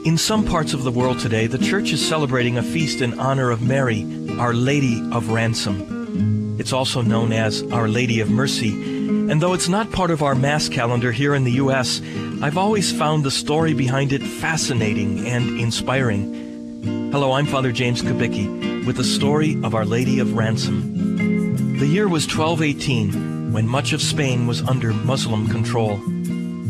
In some parts of the world today, the Church is celebrating a feast in honor of Mary, Our Lady of Ransom. It's also known as Our Lady of Mercy, and though it's not part of our Mass calendar here in the U.S., I've always found the story behind it fascinating and inspiring. Hello, I'm Father James Kubicki with the story of Our Lady of Ransom. The year was 1218, when much of Spain was under Muslim control.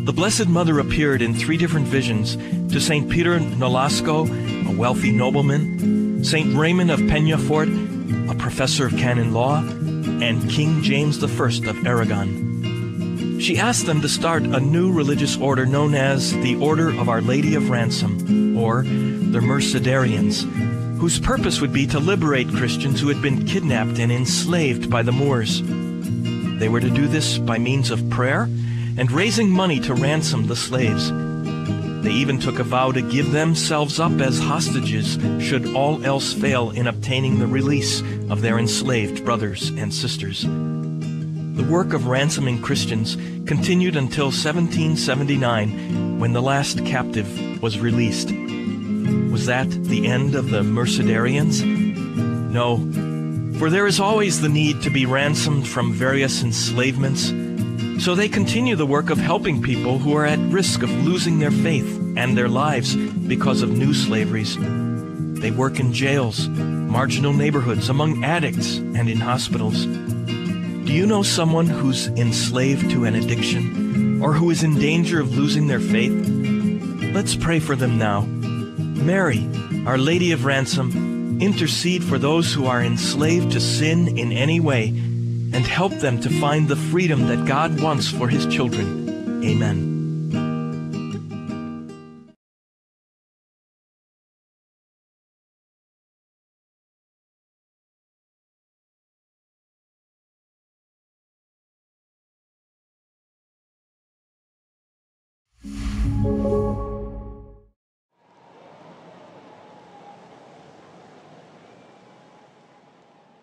The Blessed Mother appeared in three different visions to St. Peter Nolasco, a wealthy nobleman, St. Raymond of Peñafort, a professor of canon law, and King James I of Aragon. She asked them to start a new religious order known as the Order of Our Lady of Ransom, or the Mercedarians, whose purpose would be to liberate Christians who had been kidnapped and enslaved by the Moors. They were to do this by means of prayer and raising money to ransom the slaves. They even took a vow to give themselves up as hostages should all else fail in obtaining the release of their enslaved brothers and sisters. The work of ransoming Christians continued until 1779, when the last captive was released. Was that the end of the Mercedarians? No, for there is always the need to be ransomed from various enslavements. So they continue the work of helping people who are at risk of losing their faith and their lives because of new slaveries. They work in jails, marginal neighborhoods, among addicts, and in hospitals. Do you know someone who's enslaved to an addiction or who is in danger of losing their faith? Let's pray for them now. Mary, Our Lady of Ransom, intercede for those who are enslaved to sin in any way and help them to find the freedom that God wants for His children. Amen.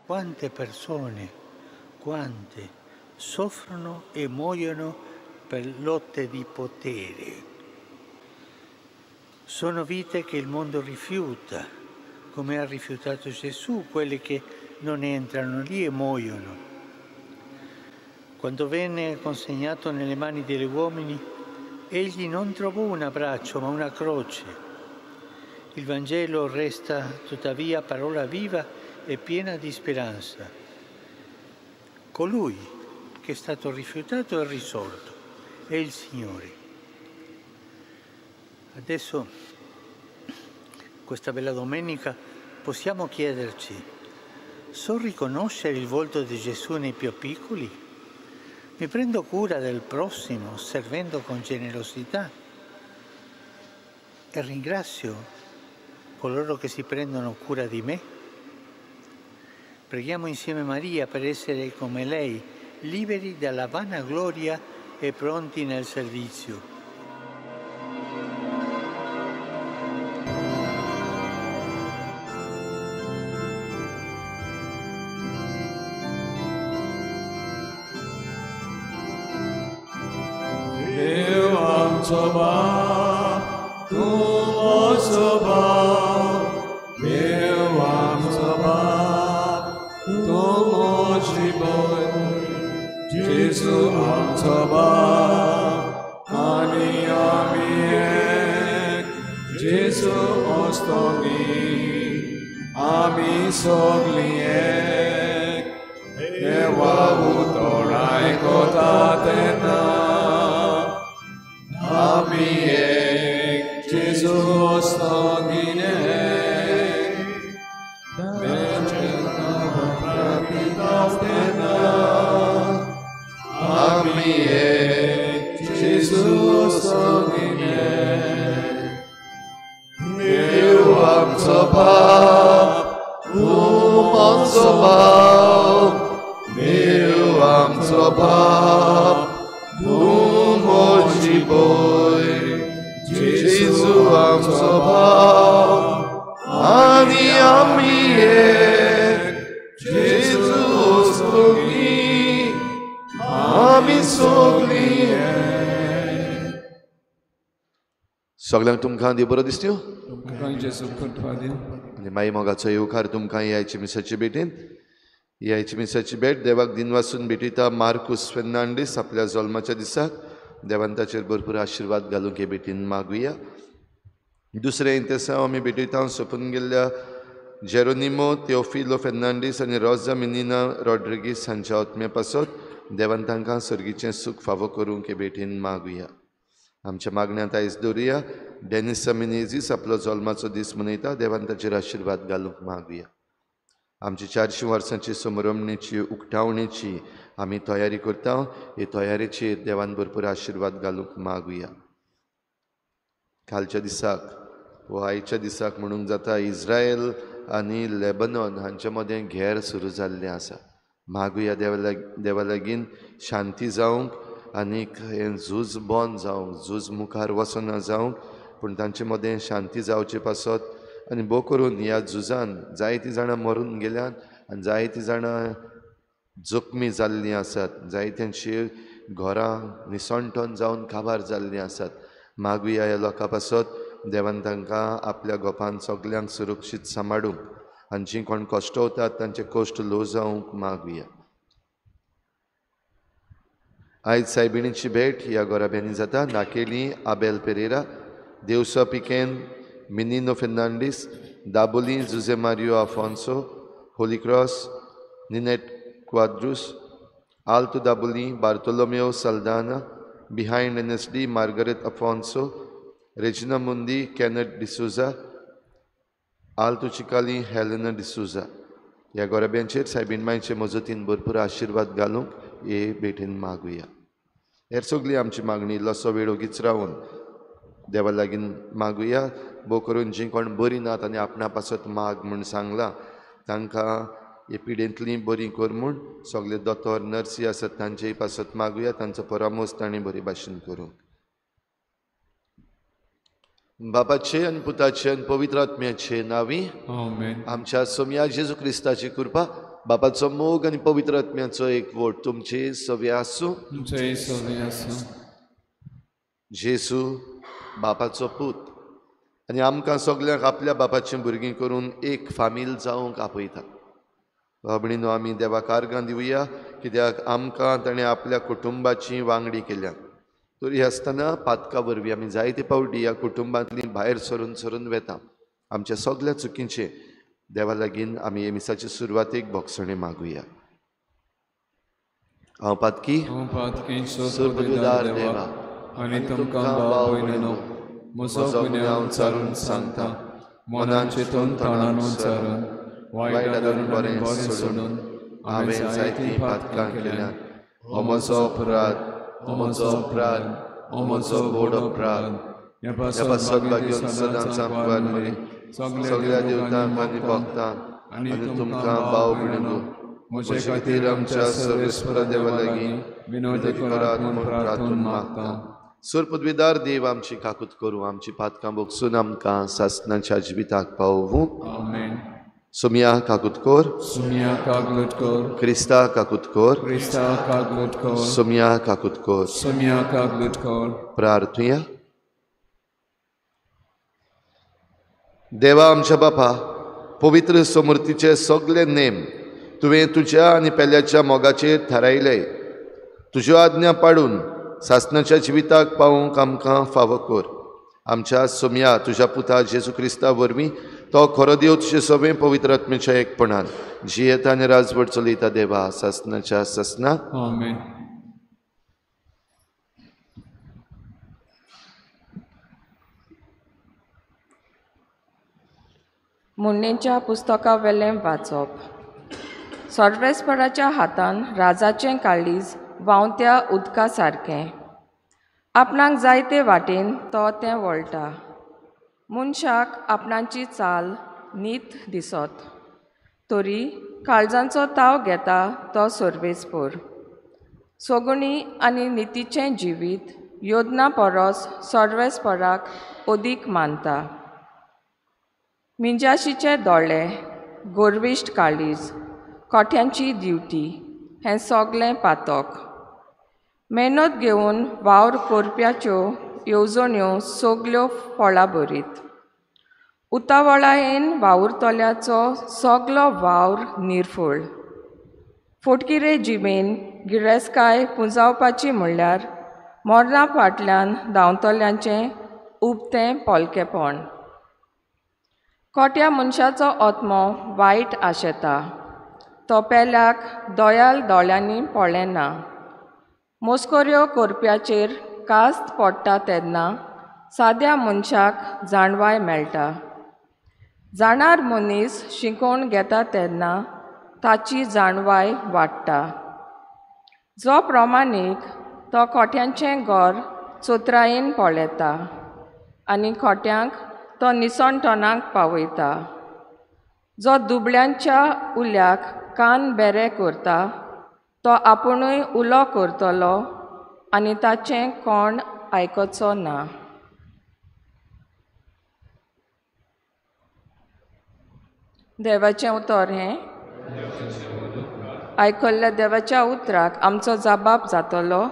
Quante persone, quante soffrono e muoiono per lotte di potere. Sono vite che il mondo rifiuta, come ha rifiutato Gesù, quelle che non entrano lì e muoiono. Quando venne consegnato nelle mani degli uomini, egli non trovò un abbraccio, ma una croce. Il Vangelo resta tuttavia parola viva e piena di speranza. Colui che è stato rifiutato è risorto, è il Signore. Adesso, questa bella domenica, possiamo chiederci: so riconoscere il volto di Gesù nei più piccoli? Mi prendo cura del prossimo, servendo con generosità? E ringrazio coloro che si prendono cura di me? Preghiamo insieme Maria per essere come lei, liberi dalla vanagloria e pronti nel servizio. सगळ्यांक तुमकां देव बरो दिसत्यो आनी माई मोगाचो येवकार तुमकां ह्या मिसाचे भेटेन. ह्या मिसाची भेट देवाक दिनवासून भेटयता मार्कूस फेर्नांडीस आपल्या जल्माच्या दिसाक. देवान ताचेर भरपूर आशिर्वाद घालूंक हे भेटीन मागुया. दुसरें इंतेसांव आमी भेटयता सोंपून गेल्ल्या जेरोनिमो तेओफिलो फेर्नांडीस आनी रोजा मिनिना रॉड्रिगीस हांच्या आत्म्या पासत देवान तांकां सर्गीचें सूख फावो करूंक हे भेटीन मागुया. आमच्या मागण्यांत आयज दवरुया डेनिसा मिनेजीस आपलो जल्माचो दीस मनयता. देवान ताचेर आशिर्वाद घालूंक मागुया. आमची 400 वर्सांची समरमणेची उक्तावणेची आमी तयारी करता. हे तयारेचेर देवान भरपूर आशिर्वाद घालूंक मागुया. कालच्या दिसाक वो आयच्या दिसाक म्हणूंक जाता इस्रायल आनी लेबनॉन हांच्या मदें घेर सुरू जाल्लें आसा. मागुया देवा लागीं शांती जावंक आनीक हें झूज बंद जावंक, झूज मुखार वचना जावंक, पूण तांचे मदें शांती जावचे पासत आनी भोव करून ह्या झुजान जायतीं जाणां मरून गेल्यात आनी जायतीं जाणां जखमी जाल्लीं आसात, जायत्यांची घरां निसणटन जावन काबार जाल्लीं आसात. मागुया ह्या लोकां पासत देवान तांकां आपल्या गोपान सगल्यांक सुरक्षीत सांबाळूंक आनी जीं कोण कश्टवतात तांचे कश्ट ल्हव जावंक मागुया. आयज सायबिणीची भेट ह्या गोराब्यांनी जाता. नाकेली आबेल पेरेरा, देवसा पिकेन, Minino Fernandes, Dabolim Jose Mario Afonso, Holy Cross, Ninette Quadros, Alto Dabolim, Bartolomeo Saldanha, behind N S D, Margaret Afonso, Regina Mundi, Kenneth D'Souza, Alto Chicalim, Helena D'Souza. ह्या गोराब्यांचेर सायबीण मांयचे मजतीन भरपूर आशिर्वाद घालूंक हे भेटेन मागुया. हेर सगळी आमची मागणी इल्लोसो वेळ ओगीच रावन देवा लागीं मागुया. भोव करून जीं कोण बरीं नात आनी आपणा पासत माग म्हूण सांगलां तांकां हे पिडेंतलीं बरीं कर म्हूण सगळे दोतोर नर्सी आसात तांचेय पासत मागुया. तांचो परामोस तांणी बरे भाशेन करूंक. बापाचे आनी पुताचे आनी पवित्र आत्म्याचे नांवी आमच्या सोमया जेजू क्रिस्ताची कृपा, बापाचो मोग आनी पवित्र आत्म्याचो एकवट तुमचे सवे आसूं. जेजू बापाचो पूत आनी आमकां सगल्यांक आपल्या बापाचीं भुरगीं करून एक फामील जावंक आपयता. बाबणीनो आमी देवाक आर्गां दिवया कित्याक आमकां ताणें आपल्या कुटुंबाची वांगडी केल्या. तरी आसतना पातका वरवीं आमी जायते फावटी ह्या कुटुंबांतली भायर सरून सरून वेता. आमच्या सगल्या चुकींचे देवा लागीं आमी हे मिसाचे सुरवातेक भोगसणें मागुया. हांव पातकी सर्वदार देवा आनी तुमकां भाव भयणींनो म्हजो गुन्यांव चारून सांगता. मनान चिंतून तणान चारून वायट आदरून बरें सोडून हांवें जायतीं पातकां केल्यांत. हो म्हजो अपराध, हो म्हजो अपराध, हो म्हजो व्हड अपराध. ह्या पासत भाग्योन सदांच आमकां मरी सगळ्या देवतांक आनी भक्तांक आनी तुमकां भाव भयणींनो म्हजे खातीर आमच्या सर्वेस्परा देवा लागीं विनवणी करात म्हूण प्रार्थून मागता. सर पदवीदार देव आमची काकूत करूं, आमची पातकां भोगसून आमकां सासणाच्या जिविताक पावोवूं. सोमिया काकूत कर, सोमिया काकूत कर, क्रिस्ता काकूत कर, क्रिस्ता काकूत कर, सोमिया काकूत कर, सोमिया काकूत कर. प्रार्थुया. देवा आमच्या बापा, पवित्र समृद्धीचे सगळे नेम तुवें तुज्या आनी पेल्याच्या मोगाचेर थारायले. तुज्यो आज्ञा पाडून सासणाच्या जिविताक पावोवंक आमकां फावो कर. आमच्या सोमया तुज्या पुता जेजू क्रिस्ता वरवीं तो खरो देव तुजे सगळें पवित्र आत्म्याच्या एकपणान जियेता आनी राजवट चलयता देवा सासणाच्या सासना. आमेन. मुण्णेच्या पुस्तका वेलें वाचप. सर्वेस्पराच्या हातान राजाचें काळीज व्हांवत्या उदका सारकें, आपणाक जायते वाटेन तो तें वळटा. मनशाक आपणाची चाल नीत दिसत तरी काळजांचो ताव घेता तो सर्वेस्पर. सगुणी आनी नितीचें जिवीत योजना परस सर्वेस्पराक अदीक मानता. मिंजाशीचे दोळे, गोरविश्ट काळीज, कोठ्यांची दिवटी हें सगलें पातक. मेहनत घेवन वावर करप्याच्यो येवजण्यो सगल्यो फळां बरीत. उतावळायेन वावुरतल्याचो सगलो वावर निर्फळ. फोटकिरे जिबेन गिरेस्काय पुंजावपाची म्हणल्यार मरणा फाटल्यान धांवतल्यांचें उबतें पोलकेपण. कोट्या मनशाचो आत्मो वायट आशेता, तो पेल्याक दोयाल दोळ्यांनी पळयना. मस्कऱ्यो करप्याचेर कास्त पडटा तेन्ना साद्या मनशाक जाणवाय मेळटा. जाणार मनीस शिकोवन घेता तेन्ना ताची जाणवाय वाडटा. जो प्रमाणीक तो कोट्यांचें घर चोत्रायेन पळयता आनी खोट्यांक तो निसणटणाक पावयता. जो दुबळ्यांच्या उल्याक कान बेरे करता तो आपुणूय उलो करतलो आनी ताचें कोण आयकचो ना. देवाचें उतर हें आयकल्ल्या देवाच्या उतराक आमचो जबाब जातलो.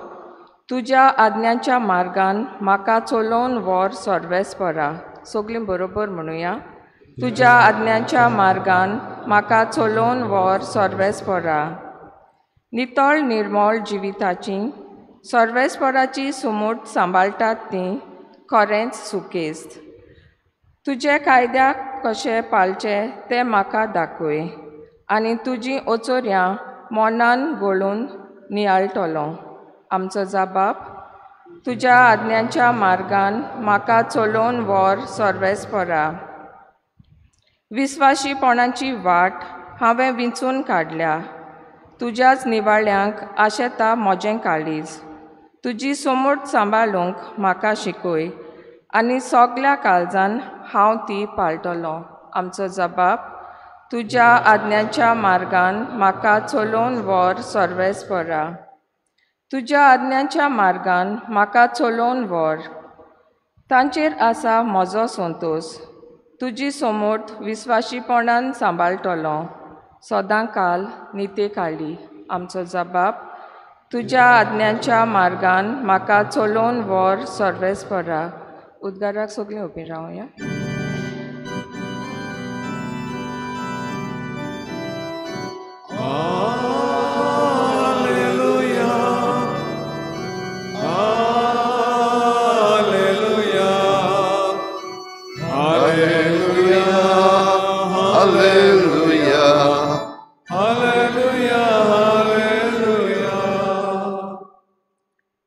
तुज्या आज्ञाच्या मार्गान म्हाका चलोवन व्हर सर्वेस्परा. सगळीं बरोबर म्हणुया. तुज्या आज्ञाच्या मार्गान म्हाका चलोवन व्हर सर्वेस्परा. नितळ निर्मळ जिविताची सर्वेस्पराची सुमूट सांबाळटात ती खरेंच सुकेस्त. तुजे कायद्याक कशें पाळचें तें म्हाका दाखय आनी तुजी ओचोऱ्यां मनान गोळून नियाळटलो. आमचो जबाब तुज्या आज्ञाच्या मार्गान म्हाका चलोवन व्हर सर्वेस्परा. विस्वाशीपणाची वाट हांवें विंचून काडल्या. तुज्याच निवाळ्यांक आशेता म्हजें काळीज. तुजी सोमूट सांबाळूंक म्हाका शिकय आनी सगल्या काळजान हांव ती पाळटलो. आमचो जबाब तुज्या आज्ञाच्या मार्गान म्हाका चलोवन व्हर सर्वेस्परा. तुज्या आज्ञाच्या मार्गान म्हाका चलोवन व्हर. तांचेर आसा म्हजो संतोश. तुजी सोमूट विस्वाशीपणान सांबाळटलो सदां काल निते काळी. आमचो जबाब तुज्या आज्ञाच्या मार्गान म्हाका चलोवन व्हर सर्वेस्परा. उद्गाराक सगळीं उबीं रावया.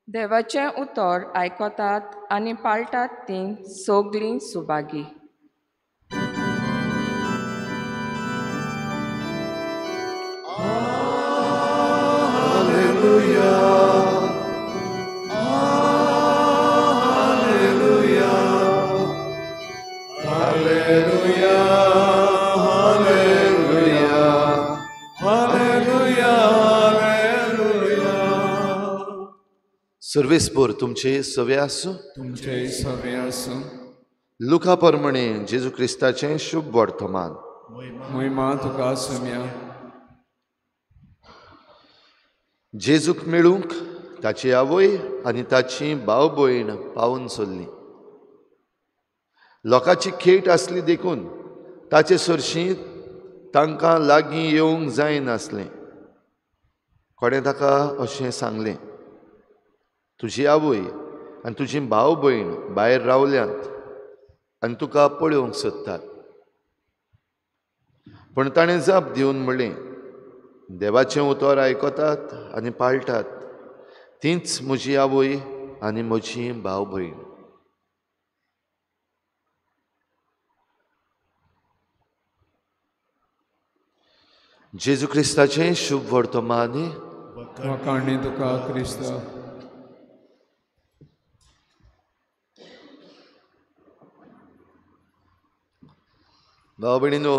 देवाचें उतर आयकतात आनी पाळटात तीं सगळीं Subhagi. Hallelujah, hallelujah, hallelujah, hallelujah, hallelujah. सर्वेस्पोर तुमचे सवे आसूं. तुमचे सवे आसूं. लुका प्रमाणे जेजू क्रिस्ताचें शुभ वर्तमान. महिमा तुका सुम्या. जेजूक मेळूंक ताची आवय आनी ताची भाव भयण पावून सोडली. लोकांची खेट आसली देखून ताचे सरशी तांकां लागीं येवंक जायनासलें. कोणें ताका अशें सांगलें, तुजी आवय आनी तुजी भाव भयण भायर रावल्यांत आनी तुका पळोवंक सोदतात. पूण ताणें जाप दिवन म्हणलें, देवाचें उतर आयकतात आनी पाळटात तींच म्हजी आवय आनी म्हजी भाव भयण. जेजू क्रिस्ताचें शुभ वर्तमान. वाखाणी तुका क्रिस्ता. भाव भयणीनो,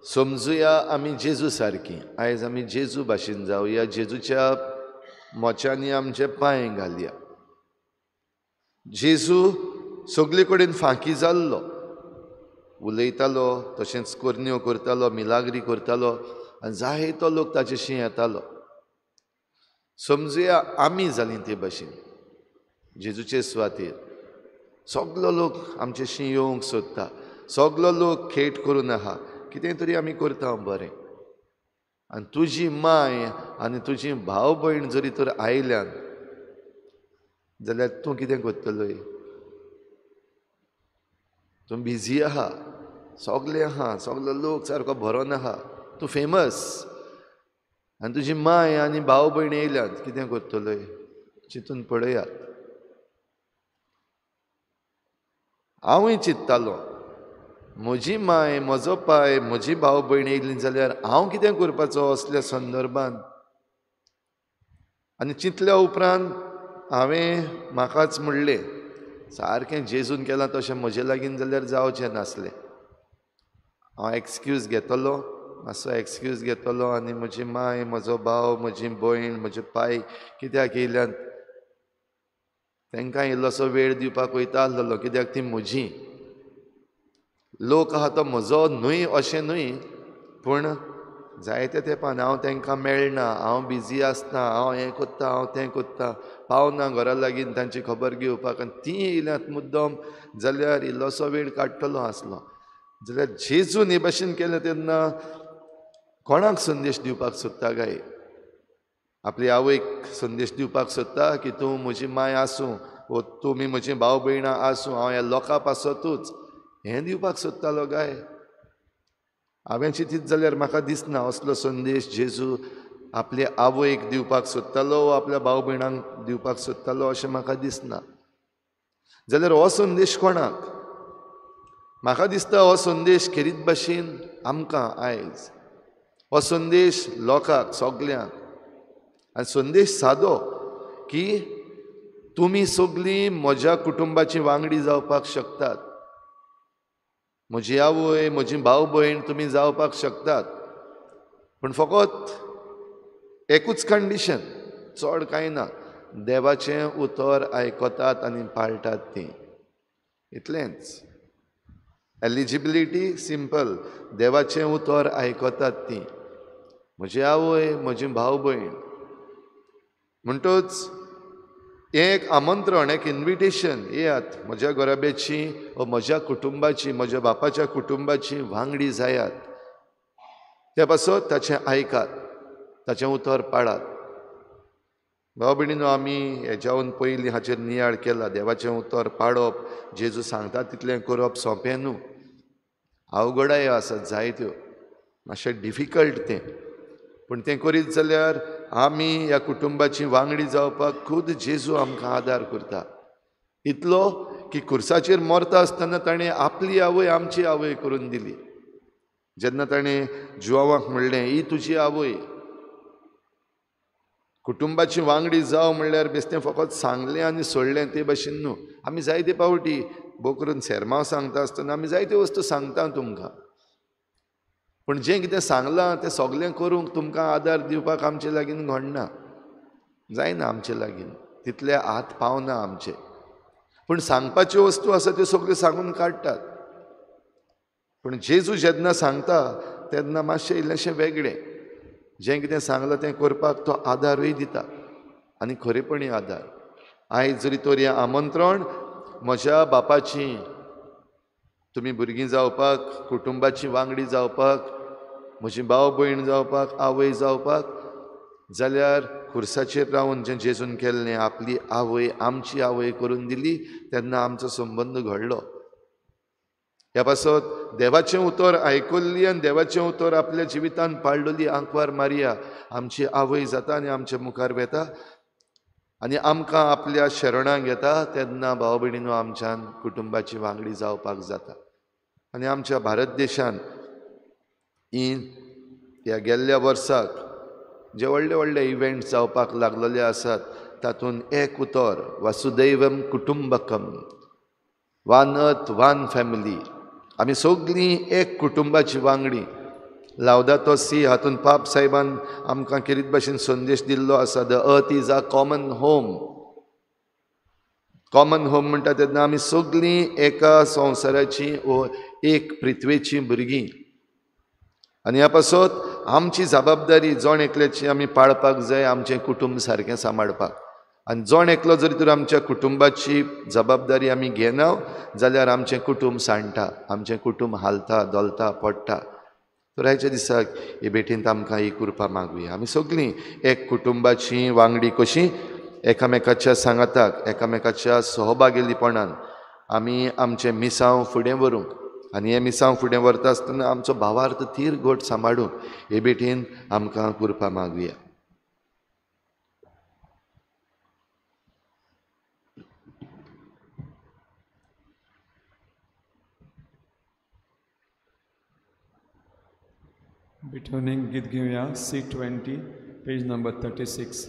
समजुया आमी जेजू सारकी. आयज आमी जेजू भाशेन जावया. जेजूच्या मोच्यांनी आमचे पांय घालया. जेजू सगळे कडेन फांकी जाल्लो, उलयतालो, तशेंच करण्यो करतालो, मिलाग्री करतालो आनी जायतो लोक ताचेशी येतालो. समजुया आमी जालीं ते भाशेन. जेजूचे सुवातेर सगलो लोक आमचेशी येवंक सोदता, सगलो लोक खेट करून आहा, कितें तरी आमी करता बरें. आनी तुजी माय आनी तुजी भाव भयण जरी तर आयल्यान जाल्यार तूं कितें करतलोय? तूं बिजी आहा, सगलें आहा, सगलो लोक सारको भरोन आहा, तूं फेमस, आनी तुजी माय आनी भाव भयण येयल्यात, कितें करतलोय? चिंतून पळयात. हांवूय चिंत्तालो म्हजी माय, म्हजो पाय, म्हजी भाव भयण येयली जाल्यार हांव कितें करपाचो असल्या संदर्भान. आनी चिंतल्या उपरांत हांवें म्हाकाच म्हणलें, सारकें जेजून केलां तशें म्हजे लागीं जाल्यार जावचें नासलें. हांव एक्सक्यूज घेतलो, मातसो एक्सक्यूज घेतलो आनी म्हजी माय, म्हजो भाव, म्हजी भयण, म्हजे पाय कित्याक येयल्यात तांकां इल्लोसो वेळ दिवपाक वयता आसलेलो, कित्याक ती म्हजी. लोक आहा तो म्हजो न्हय अशें न्हय, पूण जायते तेंपान हांव तांकां मेळना, हांव बिजी आसता, हांव हें कोत्ता, हांव तें कोत्ता, पावना घरा लागीं तांची खबर घेवपाक. आनी तीं येयल्यात मुद्दम जाल्यार इल्लोसो वेळ काडटलो आसलो. जाल्यार जेजून हे भाशेन केलें तेन्ना कोणाक संदेश दिवपाक सोदता काय? आपली आवयक संदेश दिवपाक सोदता की तूं म्हजी माय आसूं वो तुमी म्हजी भाव भयणां आसूं, हांव ह्या लोकां पासतूच हें दिवपाक सोदतालो काय? हांवें चिंतीत जाल्यार म्हाका दिसना असलो संदेश जेजू आपले आवयक दिवपाक सोदतालो वो आपल्या भाव भयणांक दिवपाक सोदतालो अशें म्हाका दिसना. जाल्यार हो संदेश कोणाक? म्हाका दिसता हो संदेश खेरीत भाशेन आमकां आयज, हो संदेश लोकांक सगल्यांक. आनी संदेश सादो की तुमी सगळीं म्हज्या कुटुंबाची वांगडी जावपाक शकतात, म्हजी आवय, म्हजी भाव भयण तुमी जावपाक शकतात, पूण फकत एकूच कंडिशन, चड कांय ना, देवाचें उतर आयकतात आनी पाळटात तीं, इतलेंच. एलिजिबिलिटी सिंपल, देवाचें उतर आयकतात तीं, म्हजी आवय, म्हजी भाव भयण. म्हणटच हें एक आमंत्रण, एक इन्विटेशन, येयात म्हज्या घराब्याची वा म्हज्या कुटुंबाची, म्हज्या बापाच्या कुटुंबाची वांगडी जायात, त्या पासत ताचें आयकात, ताचें उतर पाळात. भाव भयणीनो, आमी हेज्यावन पयलीं हाचेर नियाळ केला. देवाचें उतर पाळप, जेजू सांगता तितलें करप सोंपें न्हू, अवघडायो आसात जायत्यो, मातशें डिफिकल्ट तें, पूण तें करीत जाल्यार आमी ह्या कुटुंबाची वांगडी जावपाक खूद जेजू आमकां आदार करता. इतलो की खुर्साचेर मरता आसतना ताणें आपली आवय आमची आवय करून दिली. जेन्ना ताणें जुवांक म्हणलें, ही तुजी आवय, कुटुंबाची वांगडी जाव म्हणल्यार बेश्टें फकत सांगलें आनी सोडलें ते भाशेन न्हू. आमी जायते पावटी भोव करून सेर्मांव सांगता आसतना आमी जायत्यो वस्तू सांगता तुमकां, पूण जें कितें सांगलां तें सगळें करूंक तुमकां आदार दिवपाक आमचे लागीं घडना, जायना आमचे लागीं, तितले हात पावना आमचे. पूण सांगपाच्यो वस्तू आसा त्यो सगळ्यो सांगून काडटात. पूण जेजू जेन्ना सांगता तेन्ना मातशें इल्लेंशें वेगळें, जें कितें सांगलां तें करपाक तो आदारूय दिता, आनी खरेपणी आदार. आयज जरी तर हें आमंत्रण म्हज्या बापाची, तुमी भुरगीं जावपाक, कुटुंबाची वांगडी जावपाक, म्हजी भाव भयण जावपाक, आवय जावपाक, जाल्यार खुर्साचेर रावन जें जेजून केल्लें, आपली आवय आमची आवय करून दिली, तेन्ना आमचो संबंद घडलो. ह्या पासत देवाचें उतर आयकल्ली आनी देवाचें उतर आपल्या जिवितान पाळलेली आंकवार मारिया आमची आवय जाता आनी आमच्या मुखार वेता आनी आमकां आपल्या शरणाक घेता. तेन्ना भाव भयणीनो आमच्यान कुटुंबाची वांगडी जावपाक जाता. आनी आमच्या भारत देशान ह्या गेल्ल्या वर्साक जे व्हडले व्हडले इव्हेंट्स जावपाक लागलेले आसात तातूंत एक उतर, वासुदैवम कुटुंबकम, वन अर्थ वन फॅमिली, आमी सगळीं एक कुटुंबाची वांगडी. लावदातो सी हातूंत पाप साहेबान आमकां खेरीत भाशेन संदेश दिल्लो आसा, the earth is a common home. Common home म्हणटा तेन्ना आमी सगळीं एका संवसाराची वो एक पृथ्वेची भुरगीं, आनी ह्या पासत आमची जबाबदारी जण एकल्याची आमी पाळपाक जाय, आमचें कुटुंब सारकें सांबाळपाक. आनी जण एकलो जरी तर आमच्या कुटुंबाची जबाबदारी आमी घेना जाल्यार आमचें कुटुंब सांडटा, आमचें कुटुंब हालता, धोलता, पडटा. तर आयच्या दिसाक हे भेटींत आमकां ही कृपा मागुया. आमी सगळीं एक कुटुंबाची वांगडी कशी एकामेकाच्या सांगाताक, एकामेकाच्या सहभागेलीपणान आमी आमचें मिसांव फुडें व्हरूंक आनी हें मिसांव फुडें व्हरता आसतना आमचो भावार्थ थीर घट सांबाळूंक हे भेटीन आमकां कृपा मागुया. बिठोनीक गीत घेवया C20 page number 36.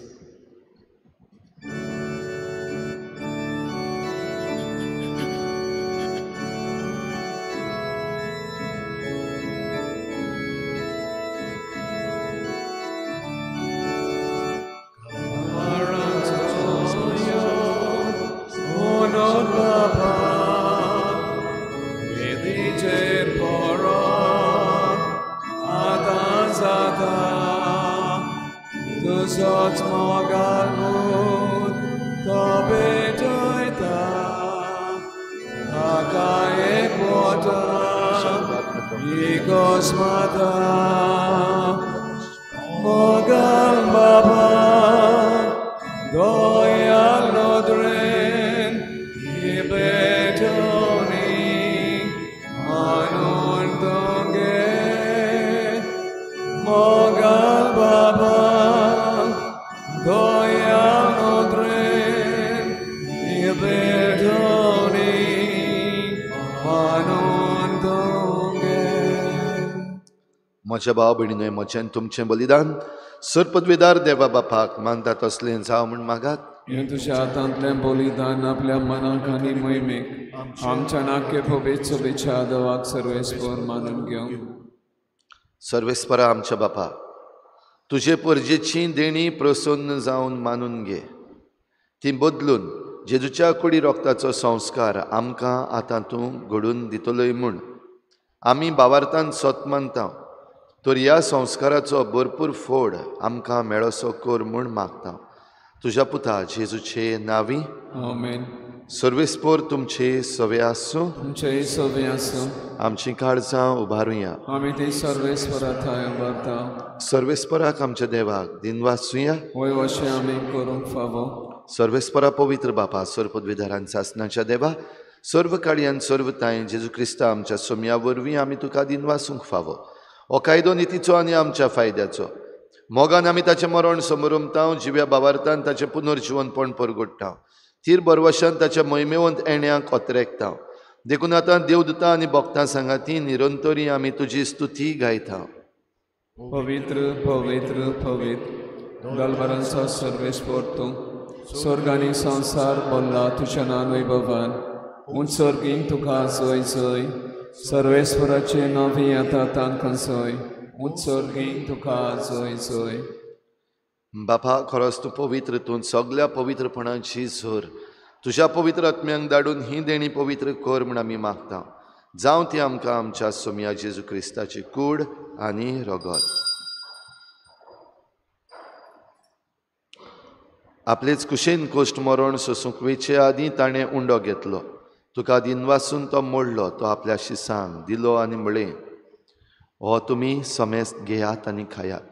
म्हज्या भाव भयणीनोय म्हजें तुमचें बलिदान सरपदवेदार देवा बापाक मानता तसलें जावं म्हूण मागात. हें तुज्या हातांतलें बलिदान आपल्या मनाक आनी मोहिमेक आमच्या नाके पवित्र सोबेच्या देवाक सर्वेस्पर मानून घेवं. सर्वेस्परा आमच्या बापा, तुजे परजेची देणी प्रसन्न जावन मानून घे. ती बदलून जेजूच्या कुडी रोगताचो संस्कार आमकां आतां तूं घडून दितलोय म्हूण आमी बावार्थान सत मानता. तर ह्या संस्काराचो भरपूर फोड आमकां मेळोसो कर म्हूण मागता. तुज्या पुता जेजूचे नांवी आमेन. सर्वेस्पर तुमचे सवे आसूं, तुमचे सवे आसूं. आमची काळजां उबारुया, आमी ती सर्वेस्परा थंय उबारता. सर्वेस्पराक आमच्या देवाक दिनवासुया, वय वशें आमी करूंक फावो. सर्वेस्परा पवित्र बापा, सर्वपदवीधरान सासनाच्या देवा, सर्व काळयान सर्व तांय जेजू क्रिस्ता आमच्या सोम्या वरवीं आमी तुका दिनवासूंक फावो. हो कायदो नितीचो आनी आमच्या फायद्याचो. मोगान आमी ताचें मरण समरमता, जिव्या बावार्थान ताचें पुनर्जिवनपण परगोडटा, थीर बरवशान ताच्या मोहिमेवंत येण्याक ओतरेकता. देखून आतां देवदूतां आनी भक्तां सांगाती निरंतरी आमी तुजी स्तुती गायता. पवित्र पवित्र पवित्र दलबरांचो सर्वेस्पर तूं, स्वर्ग आनी संवसार भरला तुज्या नांवान वैभवान. उंच स्वर्गीक तुका जय जय, सर्वेस्पराचे नांवी येता तांकां जय. उंच स्वर्गीक तुका जय जय. बापा, खरोच तूं पवित्र, तूं सगल्या पवित्रपणाची झर. तुज्या पवित्र आत्म्यांक धाडून ही देणी पवित्र कर म्हूण आमी मागता. जावं ती आमकां आमच्या सोम्या जेजू क्रिस्ताची कूड आनी रगत. आपलेच कुशेन कोश्ट मरण सोसूंक वेचे आदीं ताणें उंडो घेतलो. तुका दिनवासून तो मोडलो, तो आपल्या शिसांक दिलो आनी म्हळें, हो तुमी समेस्त घेयात आनी खायात.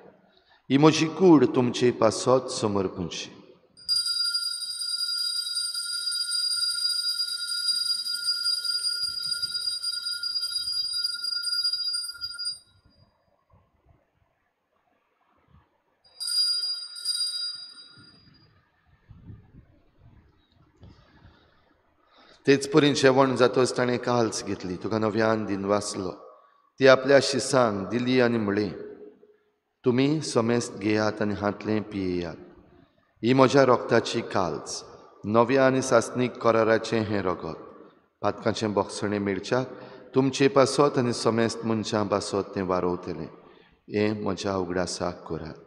ही म्हजी कूड तुमचे पासत समर्पूंची. तेच परीन जेवण जातच ताणें काल्स घेतली, तुका नव्यान दिनवासलो, ती आपल्या शिसांक दिली आनी म्हळें, तुमी समेस्त घेयात आनी हांतलें पियेयात. ही म्हज्या रोगताची काल्स, नव्या आनी सासणीक कराराचें हें रगत. पातकांचें बोगसणें मेळच्याक तुमचे पासत आनी समेस्त मनशां पासत तें वारोवतलें. हें म्हज्या उगडासाक करात.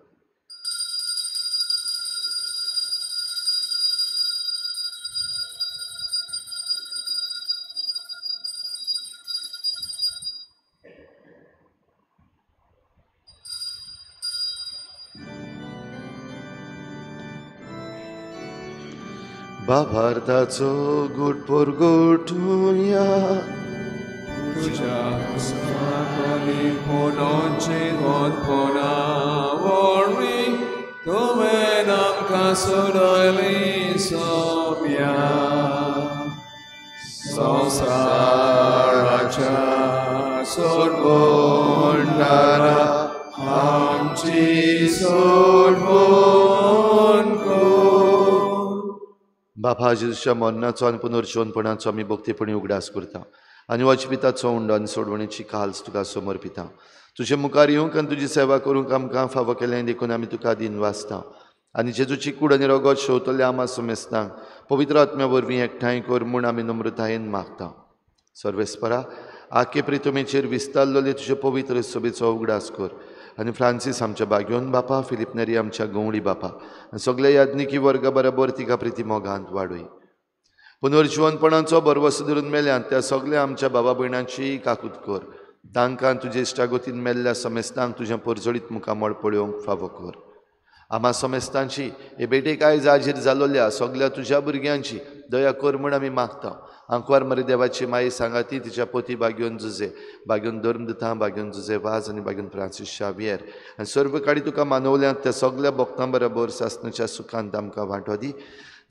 बाबार्थाचो गुट परगटुया. तुज्या पुनोचे गोंदपणा वरवीं तुवें आमकां सोडयली सोम्या. संवसाराच्या सोडवणदारा आमची सोडवण कर. बापा जेजूच्या मरणाचो आनी पुनर्जिवनपणाचो आमी भक्तीपणी उगडास करता आनी वचपिताचो उंडो आनी सोडवणेची काल्स तुका समर्पिता. तुजे मुखार येवंक आनी तुजी सेवा करूंक आमकां फावो केलें देखून आमी तुका दिन वाचता आनी जेजूची कूड आनी रगत शेवतल्या आमा समेस्तांक पवित्र आत्म्या वरवीं एकठांय कर म्हूण आमी नम्रतायेन मागता. सर्वेस्परा आखे प्रितुमेचेर विस्तारलेले तुजे पवित्र सभेचो उगडास कर आनी फ्रांसीस आमच्या बाग्योन बापा, फिलीप नेरी आमच्या गवळी बापा आनी सगल्या याज्ञिकी वर्गा बरोबर तिका प्रिती मोगांत वाडय. पुनर्जिवनपणाचो भरवसो धरून मेल्यात त्या सगल्या आमच्या बाबा भयणांची काकूत कर. तांकां तुजे इश्टागतीन मेल्ल्या समेस्तांक तुजें परजळीत मुखामळ पळोवंक फावो कर. आमा समेस्तांची हे भेटेक आयज हाजीर जालोल्या सगल्या तुज्या भुरग्यांची दया कर म्हूण आमी मागता. आंकवार मरे देवाची माई सांगाती तिच्या पोती बाग्योन जुजे, बाग्योन धर्मदुतां, बाग्योन जुजे वाज आनी बाग्योन फ्रांसीस शावियर आनी सर्व काडी तुका मानवल्यांत त्या सगल्या भक्तां बरोबर सासणाच्या सुखांत आमकां वांटो दी.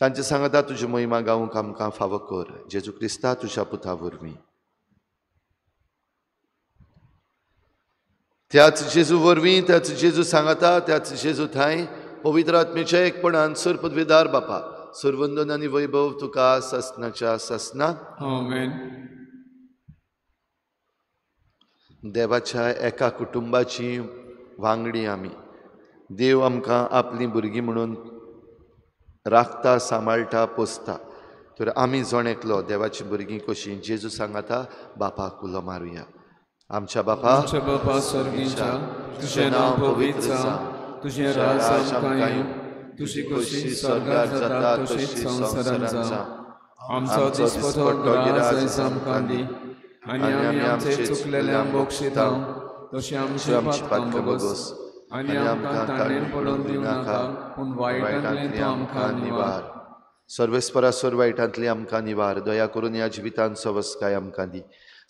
तांचे सांगाता तुजी महिमा गावंक आमकां फावो कर. जेजू क्रिस्ता तुज्या पुता वरवीं. त्याच जेजू वरवीं, त्याच जेजू सांगाता, त्याच जेजू थांय पवित्र आत्मेच्या एकपणान सर पदवीदार बापा सर्वंदन आनी वैभव तुका सासणाच्या सासना. आमेन. देवाच्या एका कुटुंबाची वांगडी आमी. देव आमकां आपलीं भुरगीं म्हणून राखता, सांबाळटा, पोसता. तर आमी जण एकलो देवाची भुरगीं कशीं जेजू सांगाता बापाक उलो मारुया. आमच्या बापा, आमच्या बापा स्वर्गीच्या, तुजें नांव पवित्र जावं, तुजें राज आमकां येवं, तुजी खोशी स्वर्गार जाता तशीच संवसारांत जावं. आमचो दिसपटो ग्रास आयज आमकां दी आनी आमी आमचे चुकलेल्यांक बक्षिता तशें आमचें पातकां भोगोस आनी आमकां ताणें पडोवन दिवं नाका, पूण वायटांतलें तूं आमकां निवार. सर्वेस्परा सर्व वायटांतली आमकां निवार. दया करून ह्या जिवितांत सवस्काय आमकां दी.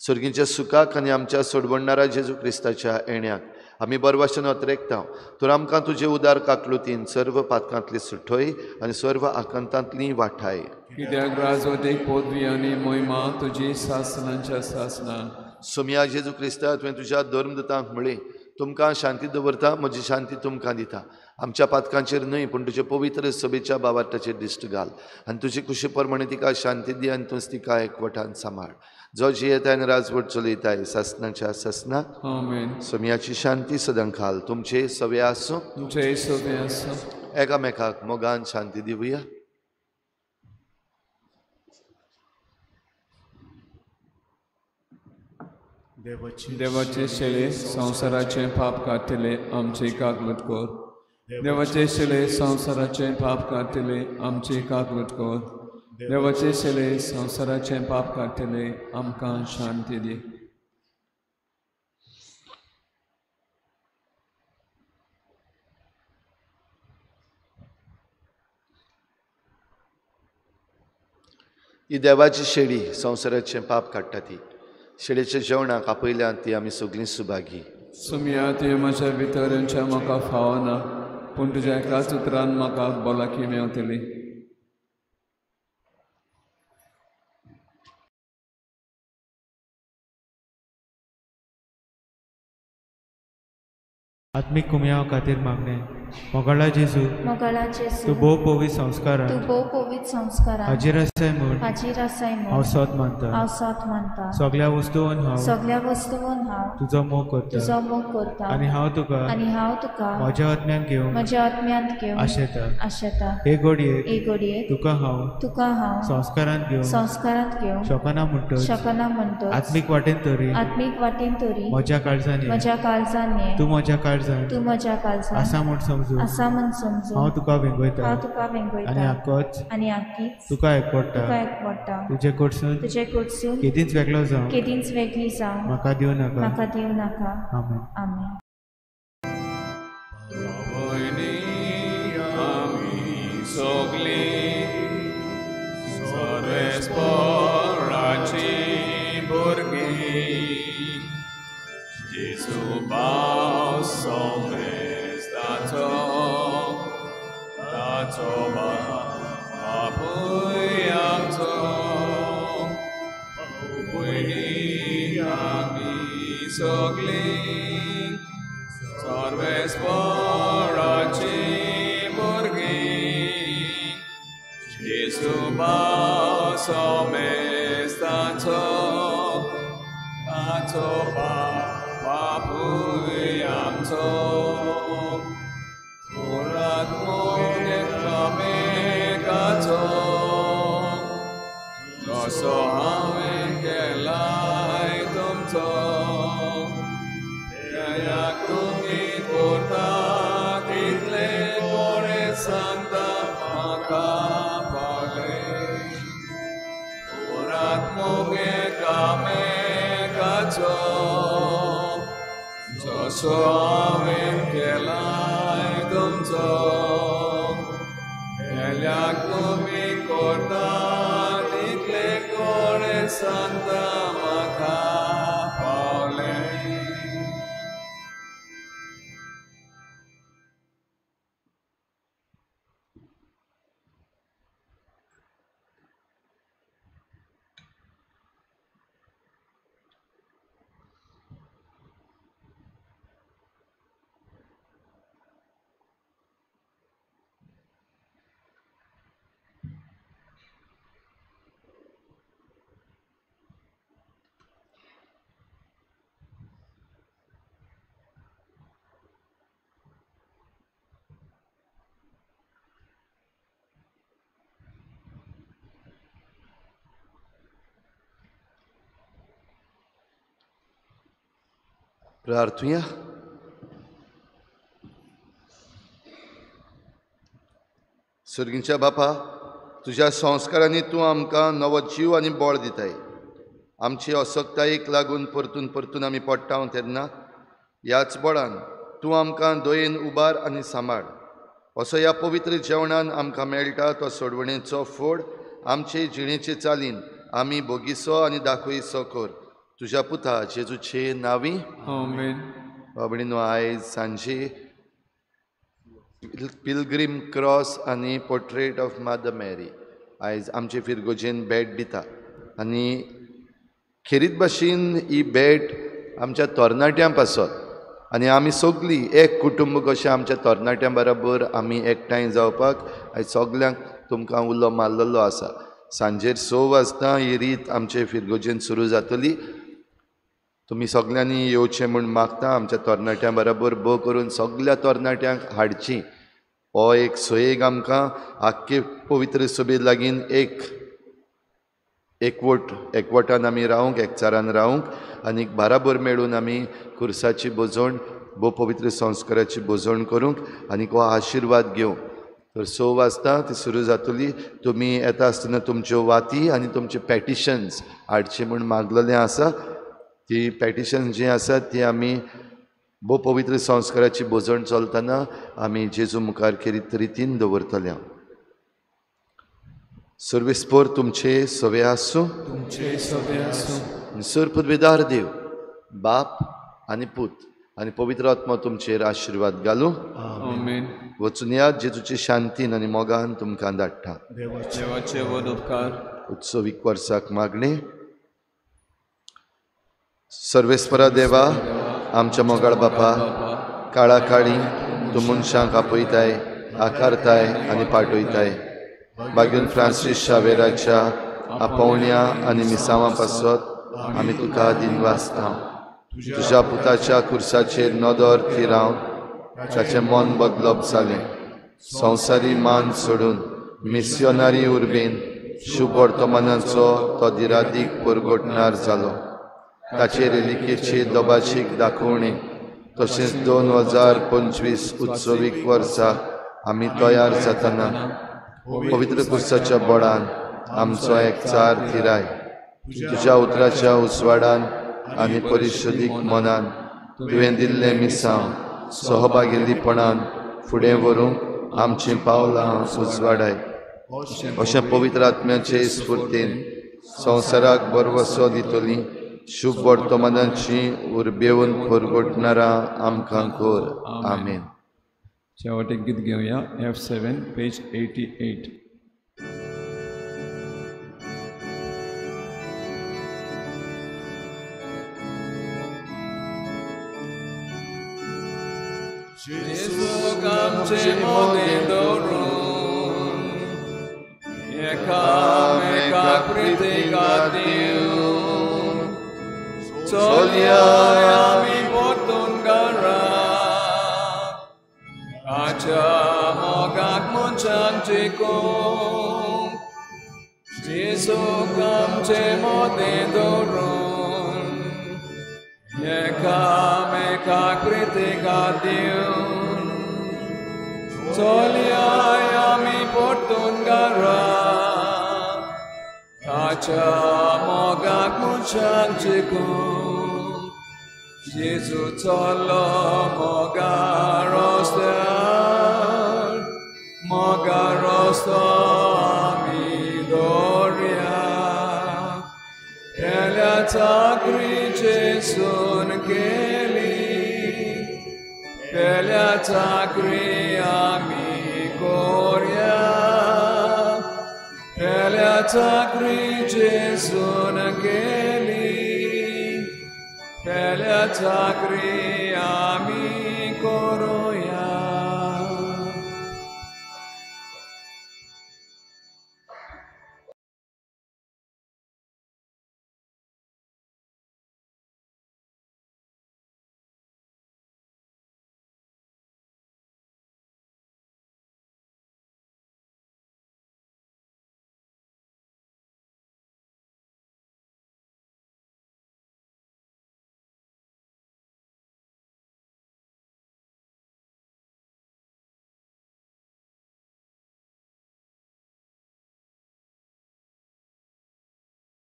सर्गीच्या सुखाक आनी आमच्या सोडवणणारा जेजू क्रिस्ताच्या येण्याक आमी बरवाशन अत्रेकता. तर आमकां तुजे उदार काकलुतीन सर्व पातकांतली सुठय आनी सर्व आकांतांतली वाठाय. कित्याक राजवटीक पदवी आनी महिमा तुजी सासणाच्या सासणा. सोमया जेजू क्रिस्ता, तुवें तुज्या धर्मदुतांक म्हळें, तुमकां शांती दवरता, म्हजी शांती तुमकां दिता. आमच्या पातकांचेर न्हय पूण तुजे पवित्र सभेच्या बावार्थाचेर दिश्ट घाल आनी तुजी खुशी प्रमाणे तिका शांती दी आनी तूंच तिका एकवटान सांबाळ. जो जियेताय आनी राजवट चलयताय सासणाच्या सासना. आमेन. सोमयाची शांती सदां खाल तुमचे सवे आसूं. तुमचे सवे आसूं. एकामेकाक मोगान शांती दिवया. देवाचे शेले संवसाराचें पाप काडटले आमची काकलूत कर. देवाचे शेले संवसाराचें पाप काडटले आमची काकलूत कर. देवाचे शेले संवसाराचें पाप काडटले आमकां शांती दी. ही देवाची शेळी संवसाराचें पाप काडटा. ती शेळेच्या जेवणाक आपयल्यान ती आमी सगळीं सुभागी. सुमया, तुवें म्हज्या भितर येवच्या म्हाका फावना, पूण तुज्या एकाच उतरान म्हाका भलायकी मेवतली. आत्मीक कुमयाव खातीर मागणें. मोगाळा जेजू, तूं भोव पवित्र संस्कारान हाजीर आसाय म्हूण हांव सोद मानता. सगल्या वस्तून हांव तुजो मोग करता आनी हांव तुका म्हज्या आत्म्यांत घेवन आशेता. हे घडयेक तुका हांव संस्कारांत घेवन शकना म्हणटच आत्मीक वाटेन तरी म्हज्या काळजान ये, तूं म्हज्या काळजान आसा म्हूण समजून हांव तुका वेंगयता आनी आकीच तुका एकवटा. तुजे कडसून केदींच वेगळो जावं म्हाका दिवं नाका. आमेन. आमेन. आमी सगळीं सर्वेस्पोराची भुरगीं जेजू भाव सोमेस्ताचो ताचो बापूय आमचो भयणी आमी सगळीं सर्वेस्पोराची भुरगीं जेजू भाव सोमेस्ताचो ताचो बापूय आमचो पुरात एकामेकाचो जसो हांवें केलाय तुमचो तेयाक तुमी करता तितले कोणे सांगता म्हाका पावले पुरात एकामेकाचो जसो हांवें केलाय तुमचो केल्याक तुमी करता तितले कोणे सांगता म्हाका पावले. प्रार्थुया. सर्गींच्या बापा, तुज्या संस्कारांनी तूं आमकां नवो जीव आनी बळ दिताय. आमची असक्तायेक लागून परतून परतून आमी पडटा तेन्ना ह्याच बळान तूं आमकां दयेन उबार आनी सांबाळ. असो ह्या पवित्र जेवणान आमकां मेळटा तो सोडवणेचो फोड आमचे जिणेचे चालीन आमी भोगीसो आनी दाखयसो कर. तुज्या पुता जेजूचे नांवी आमेन. बाबणीनो, आयज सांजे पिलग्रीम क्रॉस आनी पोर्ट्रेट ऑफ मदर मॅरी आयज आमचे फिरगोजेन भेट दिता आनी खेरीत भाशेन ही भेट आमच्या तरणाट्यां पासत आनी आमी सगळीं एक कुटुंब कशें आमच्या तरणाट्यां बरोबर आमी एकठांय जावपाक आयज सगल्यांक तुमकां उलो मारलेलो आसा. सांजेर 6 वाजता ही रीत आमचे फिरगोजेन सुरू जातली. तुमी सगल्यांनी येवचें म्हूण मागता. आमच्या तरणाट्यां बरोबर भोव करून सगल्या तरणाट्यांक हाडची. हो एक सोयेग आमकां आख्खे पवित्र सभे लागीं एक एकवट एकवटान आमी रावंक, एकचारान रावंक आनी बाराबर मेळून आमी खुर्साची भोजवण, भोव पवित्र संस्काराची भोजवण करूंक आनी हो आशिर्वाद घेवंक. तर 6 वाजता ती सुरू जातली. तुमी येता आसतना तुमच्यो वाती आनी तुमचे पेटिशन्स हाडचे म्हूण मागलेलें आसा. ती पेटिशन्स जीं आसात ती आमी भोव पवित्र संस्काराची भोजवण चलतना आमी जेजू मुखार खेरीत रितीन दवरतले. सर्वेस्पोर तुमचे सवे आसूं. तुमचे सवे आसूं. सर पदवेदार देव बाप आनी पूत आनी पवित्र आत्मा तुमचेर आशिर्वाद घालूं. आमेन. वचून या जेजूचे शांतीन आनी मोगान तुमकां धाडटा. देवाचे व्हड उपकार. उत्सवीक वर्साक मागणें. सर्वेस्परा देवा, आमच्या मोगाळ बापा, काळा काळी तूं मनशांक आपयताय, आकारताय आनी पाठयताय. बागीन फ्रांसीस शावेराच्या आपोवण्या आनी मिसांवां पासत आमी तुका दिनवासता. तुज्या पुताच्या खुर्साचेर नदर थिरावन ताचें मन बदलप जालें. संवसारी मान सोडून मिस्योनारी उर्बेन शुभ वर्तमानाचो तो दिरादीक परगटणार जालो. ताचे रेलिकेचे दोबाशीक दाखोवणे तशेंच 2025 उत्सवीक वर्सा आमी तयार जातना पवित्र खुर्साच्या बळान आमचो एकचार थिराय. तुज्या उतराच्या उजवाडान आनी परिशदीक मनान तुवें दिल्लें मिसांव सहभागेल्लीपणान फुडें व्हरूंक आमचीं पावलां उजवाडाय. अशें पवित्र आत्म्याचे स्फुर्तीन संवसाराक भरवसो दितली शुभ वर्तमानाची उर्बेवन परगटणारा आमकां कर. आमेन. शेवट एक गीत घेवया, F7 page 88. जेजूक आमचे मोदें दवरून एकामेकाक प्रितीक दिवन चलया आमी परतून घरा ताच्या मोगाक मनशांक जिखूंक. जेजूक आमचे मोदें दवरून एकामेकाक प्रितीक दिवन चलया आमी परतून घरा ताच्या मोगाक मनशांक जिखूंक. जेजू चलो मोगा रस्त्यार, मोगा रस्तो आमी दवरया. पेल्या चाकरी जेजून केली, पेल्या चाकरी आमी कोरया. पेल्या चाकरी जेजून केली, पेल्या चाकरी